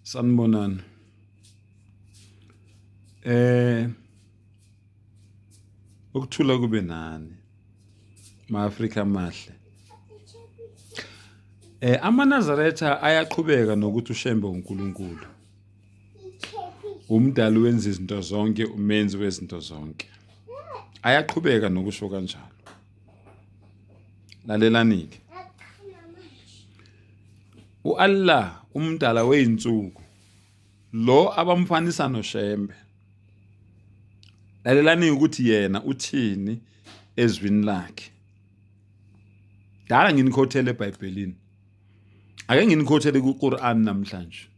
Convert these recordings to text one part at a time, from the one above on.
Sanibonani. Eh ukuthula kube nani. Ma-Afrika amahle. Eh amaNazaretha ayaqhubeka nokuthi uShembe uNkulunkulu. Umdali wenza izinto zonke, umenzi wezinto zonke. Ayaqhubeka nokusho kanjalo. Lalelani-ke. U-Allah umdala wezinsuku lo abamfanisa noShembe. Lalelani ukuthi yena uthini ezwini lakhe. Dala nginikhothele eBhayibhelini. Ake nginikhothele kuQur'an namhlanje.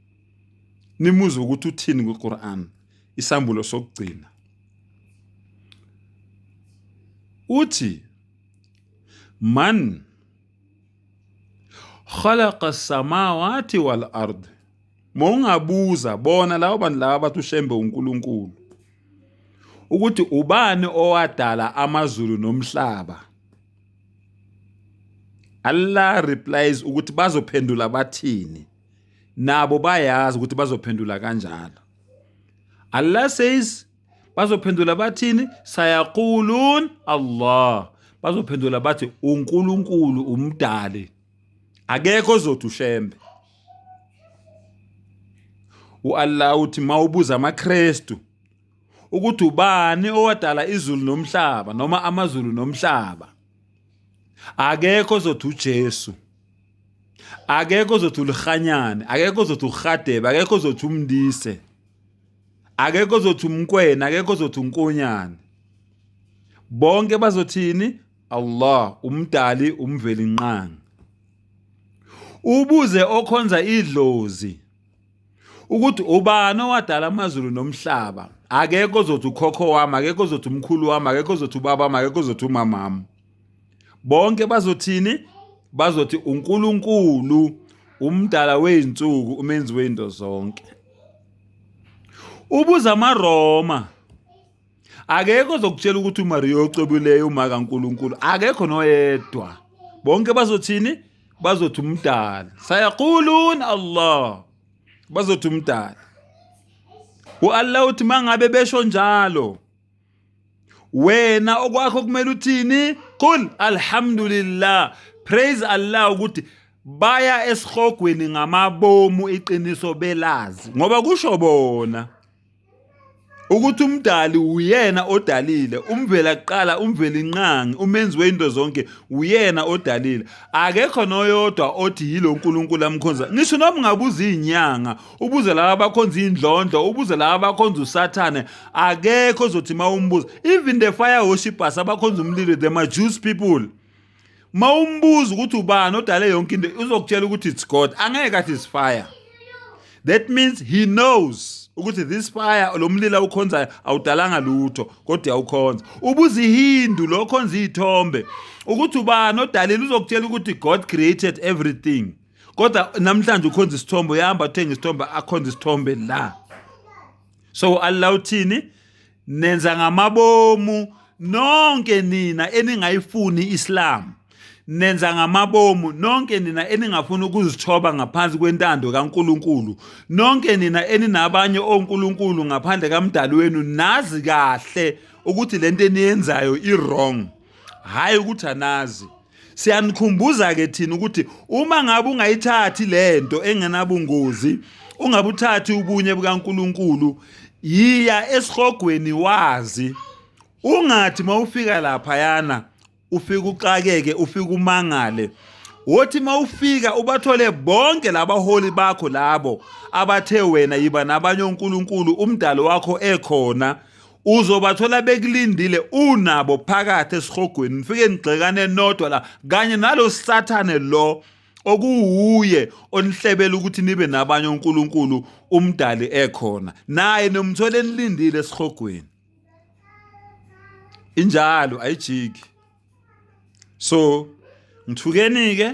Nimuzwe ukuthi uthini kuQur'an, isambulo sokugcina. Uthi man khalaqa samawati wal ard mawungabuza bona labo bantu laba bathi uShembe uNkulunkulu ukuthi ubani owadala amazulu nomhlaba Allah replies ukuthi bazophendula bathini nabo bayazi ukuthi bazophendula kanjalo Allah says Bazophendula bathini? Sayaqulun Allah. Bazophendula bathi uNkulunkulu umdali. Akekho ozothi uShembe. U-Allah uthi mawubuza amaKristu ukuthi ubani owadala izulu nomhlaba noma amazulu nomhlaba akekho ozothi uJesu akekho ozothi uLihanyane akekho ozothi uRhadebe akekho ozothi uMndise Akekho ozothi umkwena, akekho ozothi unkonyane. Bonke bazothini? Allah, umdali, umvelinqangi. Ubuze okhonza idlozi ukuthi ubani owadala amazulu nomhlaba. Akekho ozothi ukhokho wami, akekho ozothi umkhulu wami, akekho ozothi ubaba wami, akekho ozothi umamami. Bonke bazothini? Bazothi uNkulunkulu umdala wezinsuku, umenzi wezinto zonke. Ubuza amaRoma akekho ozokutshela ukuthi uMariya ocwebileyo uma kaNkulunkulu akekho noyedwa bonke bazothini bazothi umdala sayaqulun Allah bazothi umdala uAllah uthi mangabe besho njalo wena okwakho kumele uthini qul alhamdulillah praise Allah ukuthi baya esihogweni ngamabomu iqiniso belazi ngoba kusho bona ukuthi umdali uyena odalile umvela kuqala umvela inqangi umenzi weinto zonke uyena odalile akekho noyodwa othi yilo uNkulunkulu amkhonza ngisho noma ungabuza izinyanga ubuze laba abakhonza indlondlo ubuze laba abakhonza usathane akekho ozothi uma umbuza even the fire worshippers abakhonza umlilo the majus people uma umbuza ukuthi ubani odale yonke into uzokutshela ukuthi it's god angeke athi it's fire that means he knows ukuthi this fire lo mlilo awukhonzayo awudalanga lutho kodwa uyawukhonza ubuza ihindu lo khonza iy'thombe ukuthi ubani odalile uzokutshela ukuthi god created everything kodwa namhlanje ukhonza isithombe uyahamba athenga isithombe akhonza isithombe la so Allah uthini nenza ngamabomu nonke nina eningayifuni Islam nenza ngamabomu nonke nina eningafuni ukuzithoba ngaphansi kwentando kaNkuluNkulu nonke nina eninabanye oNkulunkulu ngaphandle kaMdali wenu nazi kahle ukuthi lento eniyenzayo i-wrong hhayi ukuthi anazi Siyanikhumbuza ke thina ukuthi uma ngabe ungayithathi lento engenabungozi, ungabuthathi ubunye bukaNkuluNkulu, yiya esihogweni wazi. Ungathi mawufika laphayana ufike uxakeke, ufike umangale. Wothi mawufika ubathole bonke labaholi bakho labo abathe wena yiba nabanye onkulunkulu umdali wakho ekhona uzobathola bekulindile unabo phakathi esihogweni nifike nigxekane nodwa la kanye nalo sathane lo okuwuye onihlebela ukuthi nibe nabanye onkulunkulu umdali ekhona naye nomthole enilindile esihogweni injalo ayijiki so ngithukeni ke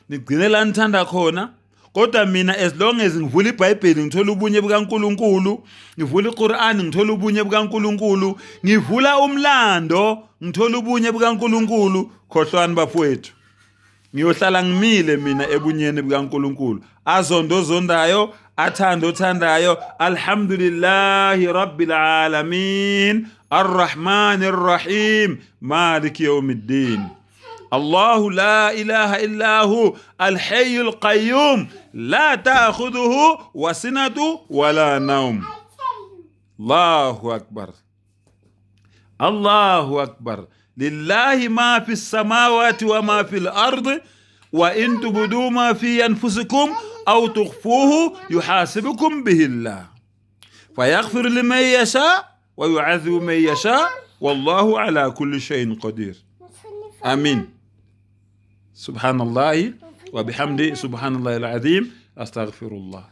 nigcine la nithanda khona kodwa mina as long as ngivula iBhayibheli ngithola ubunye bukaNkuluNkulu ngivula iQur'an ngithola ubunye bukaNkuluNkulu ngivula umlando ngithola ubunye bukaNkuluNkulu khohlwani bafowethu Ngiyohlala ngimile mina ebunyeni bukaNkulunkulu. Azondo ozondayo, athanda othandayo. Alhamdulillahi rabbil alamin. Arrahmanir rahim. Maliki yawmiddin. الله لا إله إلا هو الحي القيوم لا تأخذه وسنة ولا نوم. الله أكبر. الله أكبر. لله ما في السماوات وما في الأرض وإن تبدوا ما في أنفسكم أو تخفوه يحاسبكم به الله فيغفر لمن يشاء ويعذب من يشاء والله على كل شيء قدير. آمين. سبحان الله وبحمده سبحان الله العظيم أستغفر الله.